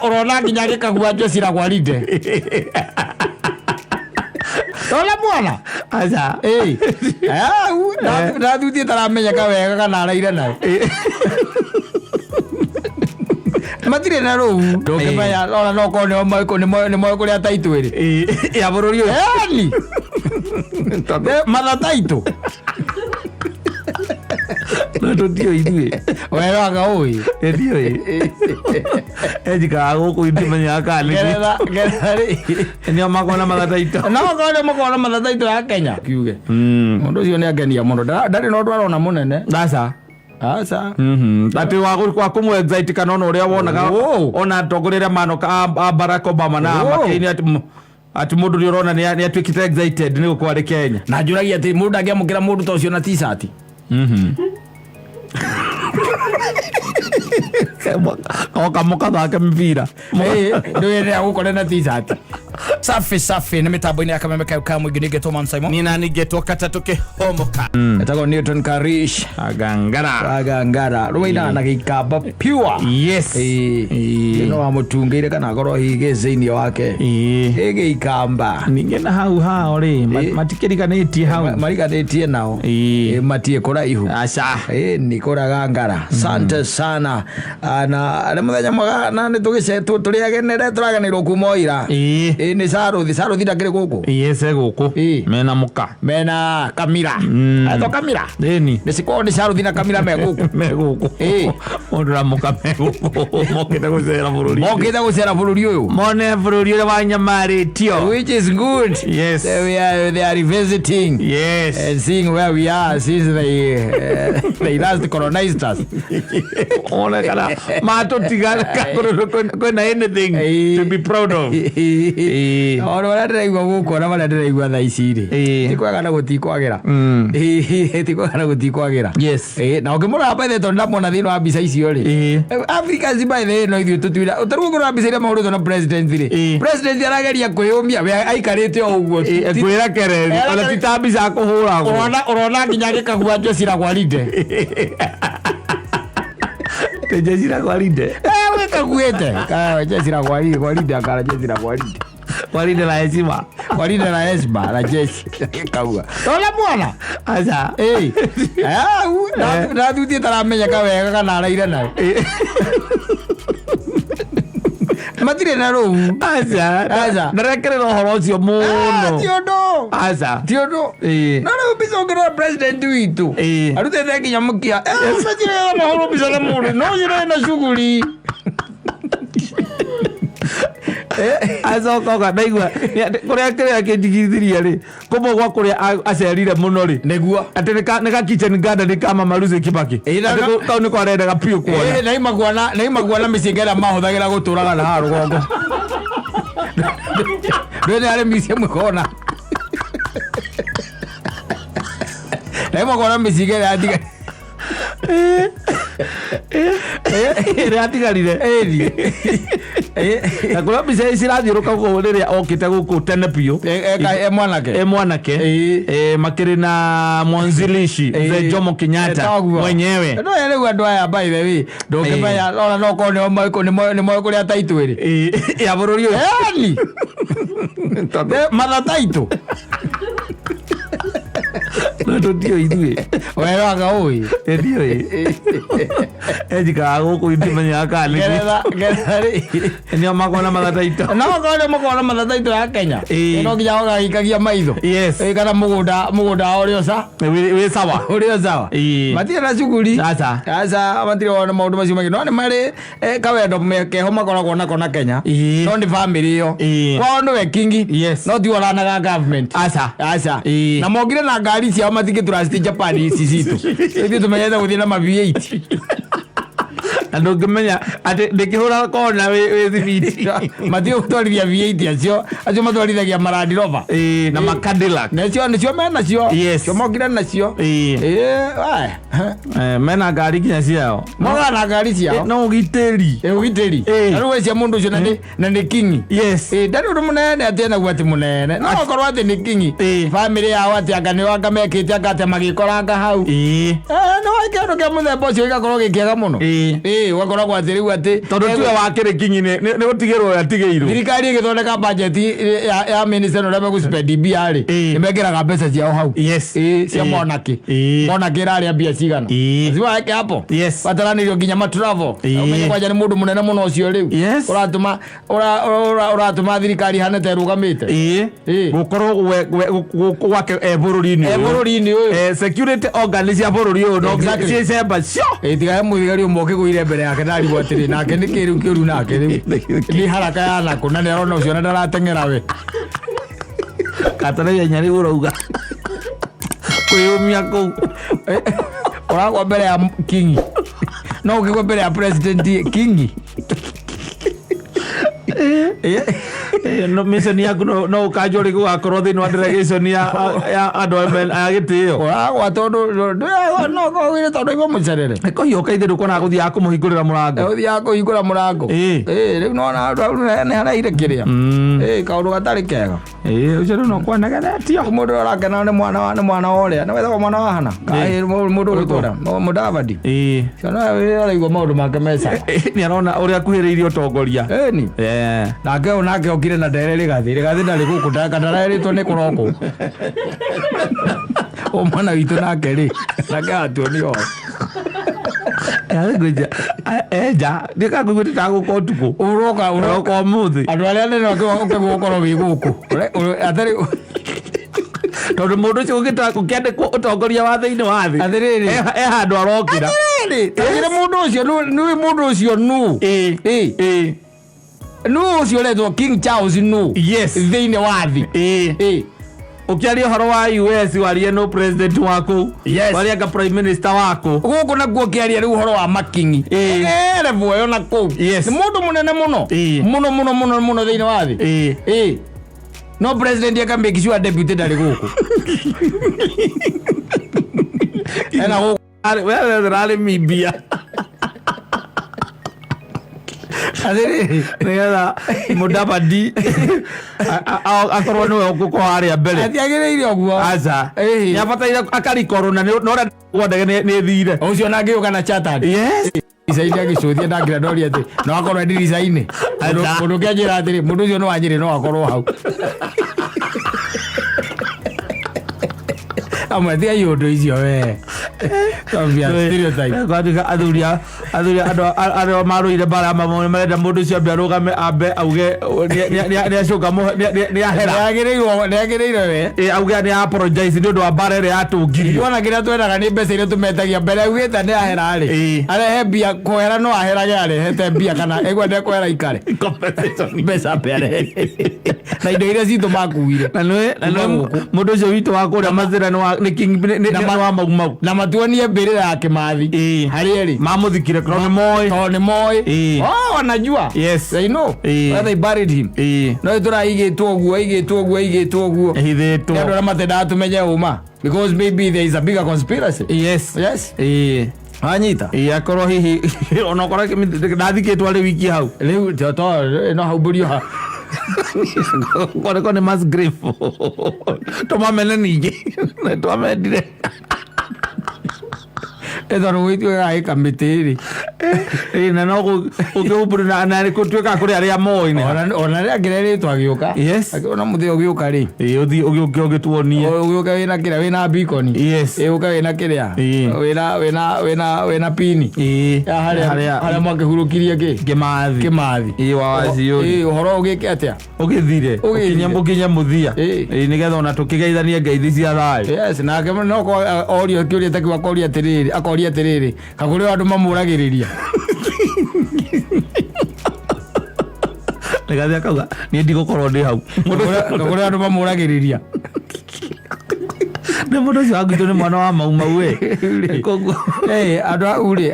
Ũrona nginya gĩkagua jeshi la gwaride. Rora mwana. Aca. Ĩĩ. Au, ndathutie taramenyeka wega kana araire nayo. Matirĩ na rũu. Ndũngĩmenya ona no korwo nĩo moĩ nĩmoĩ kũrĩa taitũ ĩrĩ. Ĩĩ, ya bũrũri ũyũ. Yaani. Matha taitũ. No tũtiũĩ ithuĩ. Weraga ũĩ. Ndiũĩ. Njikaraga gũkũ indimenyaga kana nĩ Ngeretha ngeretha rĩ. nĩo makona matha taitũ. No korwo nĩo makoragwo na matha taitũ ya Kenya. Kiuge. Mũndũ ũcio nĩ angenia mũno. Ndarĩ na ũndũ arona mũnene. Aca. Aca. Atĩ wa kũmũ excite kana ona ũrĩa wonaga Oh. ona atongoria arĩa manoka a Barack Obama na Oh. McCain atĩ atĩ mũndũ nĩ ũrona nĩ atuĩkĩte excited nĩ gũkorwo arĩ Kenya. Na njũragia atĩ mũndũ angĩamũkĩra mũndũ ta ũcio na t-shirt. Oka mũkathake mĩbira. Ndũyenera gũkore na t-shirt. Safi safi nĩ mĩtambo-inĩ ya kameme kayo ka mũingĩ ningĩ Thomas Simon. Nina nĩngetwo katatũ kĩhomoka. Etagwo Newton Karish. Agangara. Agangara. Rũinaga na gĩikamba pure. Yes. Ĩĩ. No amũtungĩire kana akorwo hihi gĩ thĩinĩ wake. Ĩĩ. Ĩ gĩikamba. Ningĩ na hau hao rĩ matikĩriganĩtie hau. Mariganĩtie nao. Ĩĩ. Ĩ, matiĩ kũraihu. Aca. Ĩ, nĩ kũragangara. Sante sana. Ah, na nĩ mũthenya mwega na nĩ tũgĩcetwo tũrĩ agenere tũraganĩrwo kuma o ira. Ĩĩ. Ĩ, nĩ Saruthi. Saruthi ndakĩrĩ gũkũ. Yes e gũkũ. Ĩĩ. Mena mũka. Mena Kamira. Etwo Kamira. Ĩni. Nĩ cikorwo nĩ Saruthi na Kamira me gũkũ. Me gũkũ. Ĩĩ. Mũndũ na mũka me gũkũ. Mokĩte gũcera bũrũri. Mokĩte gũcera bũrũri ũyũ. Mone bũrũri ũrĩa wanyamarĩtio. Which is good. Yes. They are revisiting. Yes. And seeing where we are since they last colonized us. One kana matũtiga kwĩna anything to be proud of. Ĩĩ. Ona ũrĩa ndĩraigua gũkũ ona marĩa ndĩraigua thaa ici rĩ Ĩĩ. ti kwega na gũtikwagĩra Ĩĩ, ti kwega na gũtikwagĩra Yes. Ĩĩ, na ũngĩmũrora by the way tondũ ndamwona thĩinĩ wa mbica icio rĩ Ĩĩ. Africans by the way no ithuĩ tũtuira tarĩu ũngĩrora mbica iria mahũrĩtwo na president rĩ Ĩĩ. president arageria kwĩyũmia we aikarĩte o ũguo Ĩĩ, kwĩra kereri ona ti ta mbica kũhũragwo. Ũrona nginya gĩkagua jeshi la gwaride. Te jeshi la gwaride. Eh, wĩkaguĩte jeshi la gwaride gwaride akara jeshi la gwaride. Gwaride la heshima. Gwaride la heshima la jeshi gĩkagua. Rora mwana. Aca. Ĩĩ. Au, ndathutie taramenyeka wega kana araire nayo. Matirĩ na rũu. Aca. Aca. Ndarekerera ũhoro ũcio mũno. Ti ũndũ. Aca. Ti ũndũ. Ĩĩ. No rĩu mbica ũngĩrora president witũ. Ĩĩ. Arutĩte nginya mũkia. Matirĩ mahũrwo mbica na mũndũ. No ũcio na shughuli. Acoka oka ndaigua kũrĩa kĩrĩa kĩnjigithirie rĩ kũmwe gwa kũrĩa acerire mũno rĩ Nĩguo. atĩ nĩ ka kitchen garden ka Mama Lucy Kibaki. Ĩĩ, Atĩ kau nĩko arendaga biũ kuona. Ĩĩ, na imaguana na imaguana mĩcinga ĩrĩa mahũthagĩra gũtũraga na haha rũgongo. Ndũĩ nĩ harĩ museum ĩkona. Na imaguana mĩcinga ĩrĩa yatiga. Ĩrĩa yatigarire. Ĩni. Na kũrĩa mbica cirathiũrũka gũkũ rĩrĩa okĩte gũkũ tene biũ. E mwanake. E mwanake. Ĩĩ. E, makĩrĩ na mwanzilishi mzee Jomo Kenyatta Toguo. mwenyewe. No rĩu andũ aya by the way ndũngĩmenya ona no korwo nĩo moĩ nĩmoĩ kũrĩa taitũ ĩrĩ. Ĩĩ, ya bũrũri ũyũ. Yaani. Matha taitũ. No tũtiũĩ ithuĩ. Weraga ũĩ. Ndiũĩ. Njikaraga gũkũ indimenyaga kana nĩ Ngeretha ngeretha rĩ. nĩo makona matha taitũ. No korwo nĩo makoragwo na matha taitũ ya Kenya. Ĩĩ. No nginya ũgagĩikagia maitho. Yes. Ĩĩ, kana mũgũnda mũgũnda wao ũrĩ o sa Wĩ sawa. ũrĩ o sawa. Ĩĩ. Matirĩ na shughuli. Aca. Aca matirĩ ona maũndũ macio maingĩ no nĩ marĩ kawendo keho makoragwo nako na Kenya. Ĩĩ. No nĩ family ĩyo. Ĩĩ. Kwao nĩwe kingi. Yes. No ti oranaga government. Aca. Aca. Ĩĩ. Na mokire na ngari ciao matingĩ trust Japan ici citũ. Ithuĩ tũmenyete gũthiĩ na ma V8. Na ndũngĩmenya atĩ ndĩkĩhũra kona wĩ thibiti. Matiũĩ gũtwarithia V8 acio acio matwarithagia ma Land Rover. Ĩĩ, na ma Cadillac. Nacio nĩcio menacio. Yes. Cio mokire nacio. Ĩĩ. Ĩĩ, wae. Mena ngari nginya ciao. Mokaga na ngari ciao. No ũgitĩri. Ĩ, ũgitĩri. Ĩĩ. Na rĩu wecia mũndũ ũcio na nĩ kingi. Yes. Ĩ, ndarĩ ũndũ mũnene atĩ enaguo atĩ mũnene. No okorwo atĩ nĩ kingi. Ĩĩ. Bamĩrĩ yao atĩ anga nĩo anga mekĩte anga atĩ magĩkoranga hau. Ĩĩ. No kĩndũ kĩa mũthemba ũcio gĩgakorwo gĩ kĩega mũno. Ĩĩ. Ĩĩ. Ĩĩ, ũgakoragwo atĩ rĩu atĩ Tondũ tiwe wakĩrĩ kinyi nĩ gũtigĩrwo atigĩirwo. Thirikari ĩgĩthondeka bajeti ya minister ũrĩa megũspend mbia rĩ, nĩ mekĩraga mbeca ciao hau. Ĩĩ, cia monarchy. Monarchy ĩrarĩa mbia cigana? Lazima weke hapo. Bataranĩirio nginya matravel. Ũmenye kwanja nĩ mũndũ mũnene mũno ũcio rĩu. Ũratũma ũratũma thirikari ihane ta ĩrũgamĩte. Ĩĩ. Gũkorwo gwake e bũrũri-inĩ E ũyũ. bũrũri-inĩ ũyũ. Security organ cia bũrũri ũyũ no ciĩcemba cio. Ĩĩ, tiga he mũthigari ũmwe ũkĩgũire mbere yake ndarigwo atĩrĩ nake nĩ kĩrĩu kĩũru nake rĩu nĩ haraka ya nakũ na nĩ arona ũcio na ndarateng'era we. Katara ihenya rĩu ũrauga kwĩyũmia kũu. Ũragwa mbere ya kingi, no ũkĩgwa mbere ya president kingi. No mission yaku no ũkanjwo rĩngĩ ũgakorwo thĩinĩ wa delegation ya andũ a gĩtĩo. Ũragwa tondũ no kogire tondũ igua mũcerere. Kũhiũka ithe ndũkuona gũthiaga kũmũhingũrĩra mũrango. Ũthiaga kũhingũra mũrango. Ĩĩ, rĩu nona handũ hau nĩ haraire kĩrĩa. Ĩĩ, kaũndũ gatarĩ kega. Ĩĩ, ũcio rĩu no kwanegeretio. Mũndũ ũrĩa ũrakena nĩ mwana wa nĩ mwana wa ũrĩa nĩ wethagwo mwana wa hana kaĩ mũndũ ũgĩtũra Mũdavadi. Ciana araigua maũndũ make mesa. Nĩ arona ũrĩa akuhĩrĩirie ũtongoria. Ĩni. Nake ũyũ nake okire na ndere Rĩgathĩ. Rĩgathĩ ndarĩ gũkũ ndarerĩtwo nĩ kũrokwo. O mwana witũ nake rĩ, nake atuonio ũhoro. Enja ndikakũigua titagũka ũtukũ. Ũroka ũroka ũmũthĩ. Andũ arĩa anene ũkĩgwo ũkorwo wĩ gũkũ. Atarĩ Tondũ mũndũ ũcio ũkĩandĩkwo ũtongoria wa thĩinĩ wa thĩ. Atĩrĩrĩ. He handũ arokĩra. Atĩrĩrĩ, ta mũndũ ũcio nĩ mũndũ ũcio nũ. Ĩĩ. Nũ ũcio ũretwo King Charles nũ. Yes. Thĩinĩ wa thĩ. Ĩĩ. Ũkĩaria ũhoro wa US warie no president waku. Yes. Warie anga prime minister waku. Gũkũ nakuo ũkĩaria rĩu ũhoro wa makingi. Erebu ĩyo na kũu. Yes. Nĩ mũndũ mũnene mũno. Mũno mũno mũno mũno thĩinĩ wa thĩ. Ĩĩ. No president aka make sure deputy ndarĩ gũkũ. Ena gũkũ. We rarĩ mimbia. Atĩrĩrĩ. Nĩgetha Mũdavadi akorwo nĩwe ũgũkorwo harĩa mbere. Atiagĩrĩire ũguo. Aca. Nĩ abataire akarikorwo na nĩ ũrĩa ndege nĩ ĩthire. Ũcio na angĩũka na chartered. Yes. Ndirica-inĩ agĩcũthia ndangĩra ndoria atĩ no akorwo e ndirica-inĩ. Mũndũ ũngĩ anjĩra atĩrĩ mũndũ ũcio nĩ wa Nyĩrĩ no akorwo hau. Amwe tiga iũndũ icio we. Stereotype. Kwandĩka athuri andũ arĩa marũire mbara mamwe marenda mũndũ ũcio ambe arũgame ambe auge nĩ acoka nĩ ahera. Nĩagĩrĩirwo we. Auge nĩ apologize nĩ ũndũ wa mbara ĩrĩa yatũngirio. Ona kĩrĩa twendaga nĩ mbeca iria tũmetagia mbere augĩte nĩ ahera rĩ. Arehe mbia kũhera no aherage arehete mbia kana egwa ndekwehera ikare. Mbeca ambe arehe. Na indo iria citũ makuire. Na nĩ mũndũ ũcio witũ wa kũrĩa Mazira nĩ wa Mau Mau. Na matuonie mbĩrĩra ya Kĩmathi. Harĩa ĩrĩ. Mamũthikire tondũ nĩ moĩ. Tondũ nĩ moĩ. Oh, wanajua. Yes. They know. Where they buried him. No tũraigĩtwo ũguo, igĩtwo ũguo, igĩtwo ũguo. Ĩhithĩtwo. Nĩ andũ arĩa matendaga tũmenye ũma. Because maybe there is a bigger conspiracy. Yes. Yes. Wanyita. Ĩĩ akorwo hihi onokorwo ndathikĩtwo arĩ wiki hau. Rĩu to no haumbũrio ha. Koreko nĩ mass grave. Tũmamene ningĩ. Twamendire. Tondũ gwĩtuĩkaga ĩkamĩtĩ rĩ. Ĩĩ na no ũkĩhumbũri na nĩ gũtuĩkaga kũrĩ arĩa moĩ. Ona rĩrĩa ngĩrerĩtwo agĩũka. Yes. Akĩona mũthĩ ũgĩũka rĩ. Ĩĩ ũthiĩ ũgĩũke ũgĩtuonie. Ũgĩũka wĩna kĩrĩa wĩna beacon. Yes. Ĩĩ ũka wĩna kĩrĩa. Wĩna pini. Ĩĩ. Ya harĩa mwakĩhurũkirie kĩ? Kĩmathi. Kĩmathi. Ĩĩ wa waciũri. Ĩĩ ũhoro ũgĩke atĩa? Ũgĩthire. Ũkinye mũthia. Ĩĩ nĩgetha ona tũkĩgeithanie ngeithi cia thayũ. Yes, nake no orio kĩũria ta kĩu akoria atĩrĩrĩ, akoria atĩrĩrĩ, kakũrĩ andũ mamũragĩrĩria. Nĩgathi akauga niĩ ndigũkorwo ndĩ hau. Kakũrĩ andũ mamũragĩrĩria. Nĩ mũndũ ũcio wa gwitũ nĩ mwana wa Mau Mau ĩ. Ĩĩ andũ hau rĩ,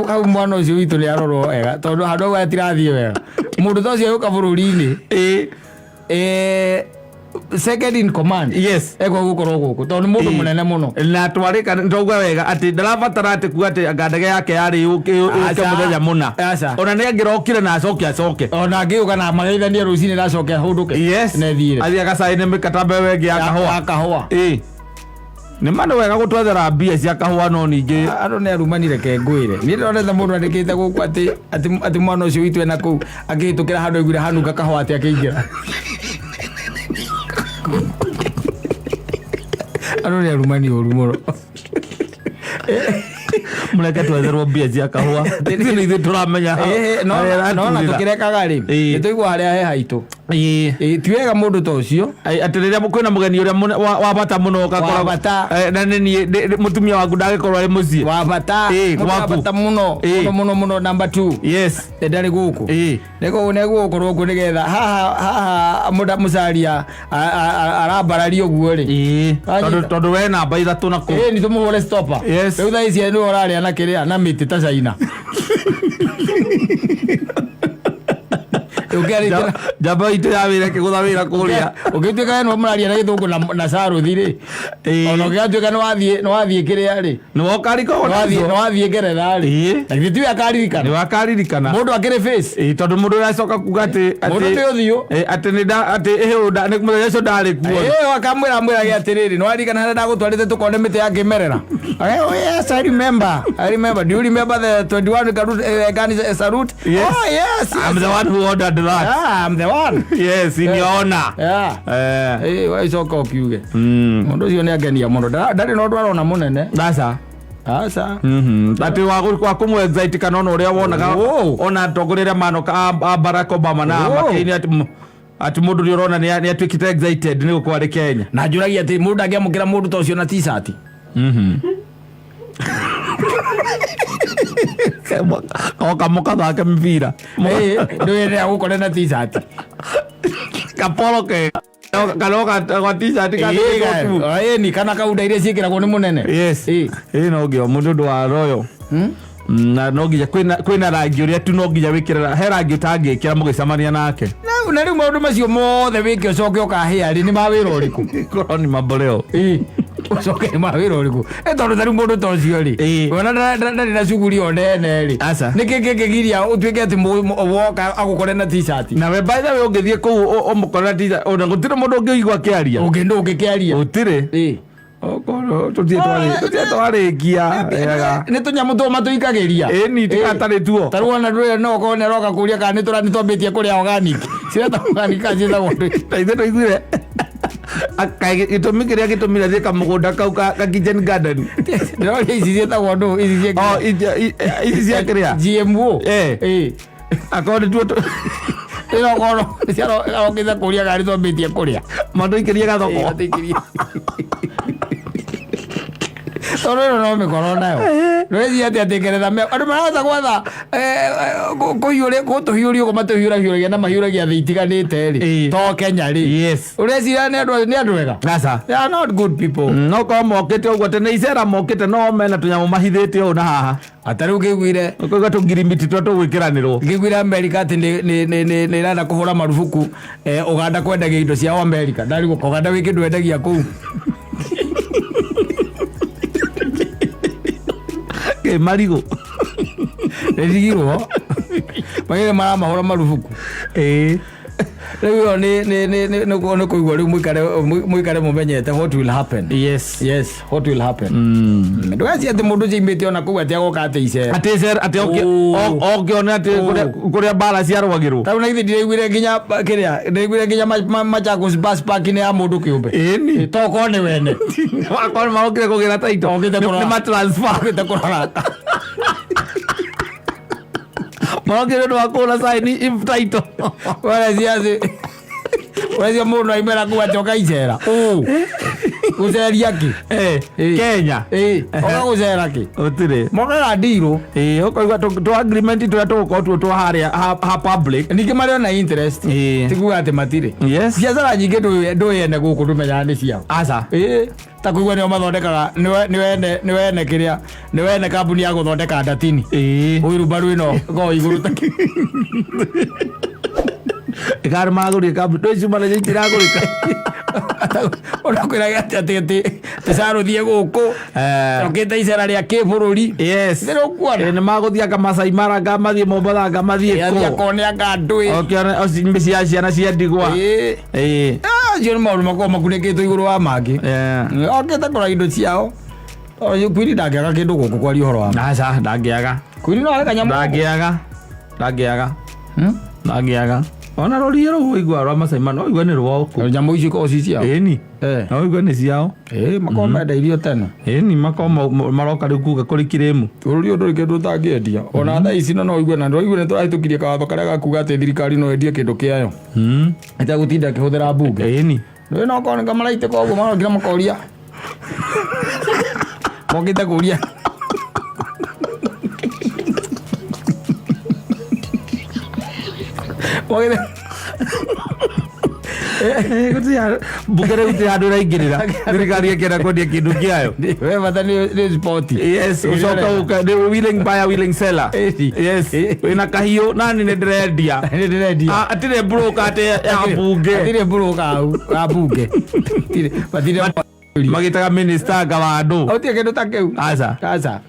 hau mwana ũcio witũ nĩ arorwo wega tondũ handũ hau hatirathiĩ wega. Mũndũ ta ũcio agĩũka bũrũri-inĩ. Ĩĩ. Second in command. Yes. Ekwa gũkorwo gũkũ tondũ nĩ mũndũ mũnene mũno. Na twarĩka ndauga wega atĩ ndarabatara atĩ kuga atĩ anga ndege yake yarĩ yũke mũthenya mũna. Aca. Ona nĩ angĩrokire na acoke acoke. Ona angĩũka na mageithanie rũcinĩ na acoke ahũndũke. Yes. Na ĩthiĩre. Athiĩ agacaine mĩkataba ĩyo ĩngĩ ya kahũa. Ya kahũa. Ĩĩ. Nĩ ma nĩ wega gũtwethera mbia cia kahũa, no ningĩ Andũ nĩ arumani, reke ngwĩre. Niĩ ndĩronete mũndũ andĩkĩte gũkũ atĩ mwana ũcio witũ ena kũu akĩhĩtũkĩra handũ aiguire hanunga kahũa, atĩ akĩingĩra. Andũ nĩ arumani ũru mũno. Mũreke twetherwo mbia cia kahũa, ithuĩ nĩ ithuĩ tũramenya Ĩĩ, no harĩa no na ĩraturĩra. tũkĩrekaga rĩ, nĩ tũigua harĩa he haitũ. Ĩĩ, ti wega mũndũ ta ũcio. Ai, atĩ rĩrĩa kwĩna mũgeni ũrĩa wa bata mũno ũgakorwo Wa bata. Na nĩ niĩ mũtumia waku ndangĩkorwo arĩ mũciĩ. Wa bata. Mũndũ wa gwaku. bata mũno. Mũno mũno mũno, number 2. Ndarĩ gũkũ. Nĩguo gũkorwo kuo nĩgetha haha haha mũcaria arambararia ũguo rĩ. Wanyita. Tondũ we namba 3 na kũu. Ĩĩ, nĩ tũmũhũre stopper. Rĩu thaa ici nĩwe ũrarĩa na kĩrĩa na mĩtĩ ta China. Ũngĩarĩte Njamba itũ ya wĩra ĩkĩgũtha wĩra kũrĩa. Ũngĩtuĩka we nĩwe mũraria na gĩthũngũ na caruthi rĩ, ona ũngĩgatuĩka nĩ wathiĩ kĩrĩa rĩ, Nĩ wokarika. Nĩ wathiĩ Ngeretha rĩ, na githĩ tiwe akaririkana? Nĩ wakaririkana. Mũndũ akĩrĩ face. Tondũ mũndũ ũracoka kuga atĩ Mũndũ nĩ ũthiũ. Atĩ nĩ nda atĩ ĩhĩ nĩ mũthenya ũcio ndarĩ kuo. Ĩĩ, akamwĩra mwĩrage atĩrĩrĩ, nĩ waririkana harĩa ndagũtwarĩte tũkone mĩtĩ ya kĩmerera? Oh yes, I remember. I remember. Do you remember the 21 gun salute? Yes. Oh yes. I'm the one who ordered that. Yeah, I'm the one. Yes, in your honor. Yeah. Ĩĩ, waicoka ũkiuge. Mũndũ ũcio nĩ angenia mũno. Ndarĩ na ũndũ arona mũnene. Aca. Aca. Atĩ wa kũmũ excite kana ona ũrĩa wonaga ona atongoria arĩa manoka a Barack Obama na McCain, atĩ mũndũ nĩ ũrona nĩ atuĩkĩte excited nĩ gũkorwo arĩ Kenya. Na njũragia atĩ mũndũ angĩamũkĩra mũndũ ta ũcio na t-shirt. Oka mũkathake mĩbira. Ĩĩ, ndũĩ agũkore na t-shirt. Kaporo kega kana ga t-shirt Ĩĩ, ĩĩ, ni kana kaunda iria ciĩkĩragwo nĩ mũnene. Yes. Ĩĩ, no nginya mũndũ ũndũ wa royo na no nginya kwĩna rangi ũrĩa tu no nginya wĩkĩre, he rangi ũtangĩkĩra mũgĩcemania nake. Na rĩu maũndũ macio mothe wĩke ũcoke ũkahĩa rĩ, nĩ ma wĩra ũrĩkũ? Korwo nĩ mamboleo. Ĩĩ, ũcoke nĩ ma wĩra ũrĩkũ? Ĩ, tondũ ta rĩu mũndũ ta ũcio rĩ, wona ndarĩ na cuguri o nene rĩ, Aca. nĩkĩ kĩngĩgiria ũtuĩke atĩ woka agũkore na t-shirt? Nawe by the way ũngĩthiĩ kũu ũmũkorera t-shirt, ona gũtirĩ mũndũ ũngĩigua akĩaria. Ũngĩ ũngĩkĩaria. Gũtirĩ. Okorwo tũthiĩ twarĩkia wega. Nĩ tũnyamũ tũma tũikagĩria. Ĩni tigatarĩ tuo. Ta rĩu ona ndũrĩ no ũkorwo nĩ aroka kũria kana nĩ twambĩtie kũrĩa organic, ciretagwo organic kana ciĩtagwo ndũ? Na ithuĩ tũiguire kaĩ gĩtũmi kĩrĩa gĩtũmire thiĩ kamũgũnda kau ka kitchen garden. Ndĩroria ici ciĩtagwo ndũ ici cia Oh, ici cia kĩrĩa GMO. Eh. Akorwo nĩ tuo Ĩrokorwo arokĩte kũria kana nĩ twambĩtie kũrĩa. Matũikĩrie gathoko. Matũikĩrie. Tondũ ĩno no mĩkoro nayo ndwĩciria atĩ ngeretha andũ marahota gwatha kũhiũria ũguo matũhiũrahiũragia na mahiũragia thĩ itiganĩte rĩ, to Kenya rĩ, ũreciria nĩ andũ ega? Aca. They are not good people. No korwo mokĩte ũguo atĩ nĩ icera mokĩte, no mena tũnyamũ mahithĩte ũũ na haha. Ata rĩu ngĩiguire ũkauga tũngirimiti tũrĩa tũgwĩkĩranĩrwo. Ngĩiguire America atĩ nĩ ĩrenda kũhũra marubuku Uganda kwendagia indo ciao America. Ndarigwo Uganda wĩ kĩndũ wendagia kũu. Kĩ marigũ. Rĩrigirwo magĩrĩ maramahũra marubuku. Rĩu ĩyo nĩ kũigua rĩu mũikare mũmenyete what will happen. Yes, what will happen. Ndũgecirie atĩ mũndũ ũcio aimĩte ona kũu atĩ agoka atĩ icera. Atĩ icera atĩ oke one atĩ kũrĩa mbara ciarũagĩrwo. Tarĩu na githĩ ndiraiguire nginya kĩrĩa ndiraiguire nginya Machakos bus park nĩ ya mũndũ kĩũmbe. Ĩni. Tokorwo nĩ wene. Wakorwo marokire kũgĩra taito. Okĩte kũrora. Nĩ matransfer. Okĩte kũrora. Marokire ũndũ wa kũgũra sign if title. Ũrecia atĩ ũrecia mũndũ aimĩra kũu atĩ oka icera. Gũceria kĩ? Kenya. Ĩĩ, oka gũcera kĩ? Gũtirĩ. Mokaga ndirũ. Ĩĩ, ũkaigua tũ agreement tũrĩa tũgũkorwo tuo twa harĩa ha public. Ningĩ marĩ ona interest. Ti kuga atĩ matirĩ. Biacara nyingĩ ndũĩ ene gũkũ ndũmenyaga nĩ ciao. Aca. Ĩĩ, ta kũigua nĩo mathondekaga nĩwe ene kĩrĩa nĩwe ene kambuni ya gũthondeka ndatini. Wheelbarrow ĩno ĩkoragwo igũrũ ta Ĩkarĩ maragũrire kambuni ndũĩ ciuma nacio itiragũrĩka. Ũrakwĩraga atĩ atĩ carũthiĩ gũkũ okĩte icera rĩa kĩbũrũri. Ndĩrũkuona. Nĩ magũthiĩ anga Masai Mara, anga mathiĩ Mombatha, anga mathiĩ Athiĩ kũ. akone anga ndũĩ. Oke one mĩciĩ ya ciana cia ndigwa. Acio nĩ maũndũ makoragwo makunĩkĩtwo igũrũ wa mangĩ. Okĩte kũra indo ciao. Tondũ Queen ndangĩaga kĩndũ gũkũ kwaria ũhoro wa ma. Aca, ndangĩaga. Queen no arĩ kanyamũ. Ndangĩaga, ndangĩaga, ndangĩaga. Ona rũriĩ rũu ũigua rwa Masai Mara, no ũigue nĩ rwao kũu. Nyamũ icio ikoragwo ci ciao. Ĩni. Eh. No ũigue nĩ ciao. Ĩ, makoragwo menda irio tene. Ĩni, makoragwo maroka rĩu kuga kũrĩ kirĩmu. Bũrũri ũyũ ndũrĩ kĩndũ ũtangĩendia. Ona thaa ici no ũigue, na ndũigue nĩ tũrahĩtũkirie kawatho karĩa gakuga atĩ thirikari no ĩndie kĩndũ kĩayo ĩtegũtinda ĩkĩhũthĩra mbunge. Ĩni. Nĩ no korwo nĩ kamaraitĩka ũguo marokire makoria. Mokĩte kũria. Mokĩte. Mbunge rĩu gũtirĩ handũ ĩraingĩrĩra, thirikari ĩkĩenda kwendia kĩndũ kĩayo. We bata nĩ sport. Yes, ũcoka ũka nĩ willing buyer, willing seller. Ĩni. Yes, wĩna kahiũ nani nĩ ndĩrendia. Nĩ ndĩrendia. Ah, atirĩ broker atĩ ya mbunge. Hatirĩ broker hau wa mbunge. Hatirĩ, matirĩ. Magĩtaga minister anga wa andũ. Gũtirĩ kĩndũ ta kĩu. Aca. Aca.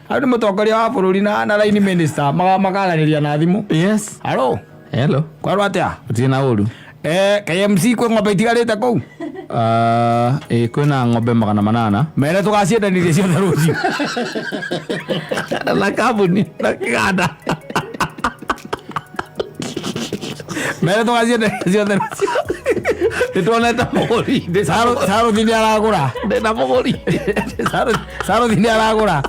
Hau nĩ mũtongoria wa bũrũri na line minister makaranĩria na thimũ. Yes. Halo, Hello. kwarwo atĩa? Gũtirĩ na ũru. KMC kwĩ ng'ombe itigarĩte kũu? Ah, ĩ, kwĩna ng'ombe 800. Mere tũgaciendanĩria ciothe rũciũ. Na kambuni na kĩganda. Mere tũgaciendanĩria ciothe rũciũ. Nĩ tuonete mũgũri. Saruthi nĩ aragũra. Ndĩna mũgũri. Saruthi nĩ aragũra.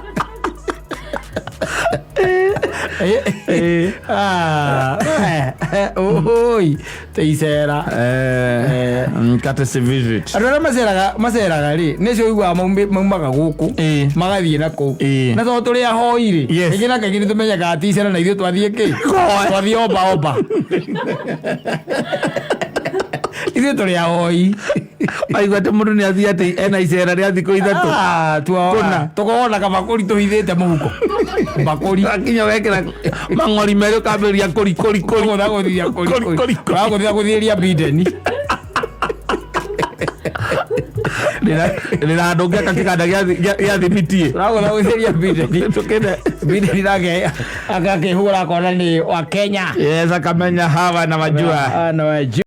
Ah, oi, teicera. Courtesy visit. Andũ arĩa maceraga rĩ, nĩcio ũiguaga maumaga gũkũ magathiĩ na kũu. Na tondũ tũrĩ ahoi rĩ, kaingĩ na kaingĩ nĩ tũmenyaga atĩ icera na ithuĩ twathiĩ kĩ? Twathiĩ omba omba. Ithuĩ tũrĩ ahoi. Aigua atĩ mũndũ nĩ athiĩ atĩ ena icera rĩa thikũ 3. Ah, Kũna. tũkoragwo na kabakũri tũhithĩte mũhuko. Mbakũri. Akinya wekĩra mang'ori merĩ ũkambĩrĩria kũri kũri kũri. Kũgũthagũthithia kũri Kũri, kũri. kũri, kũri. Ũragũthithagũthithĩria Biden. Ndĩna handũ ngĩaka kĩganda gĩa thimiti. Ũragũthagũthithĩria Biden. Tũkĩne. Biden nake agakĩhũra akona nĩ wa Kenya. Yes, akamenya hawa na majua. Ah, na wajua.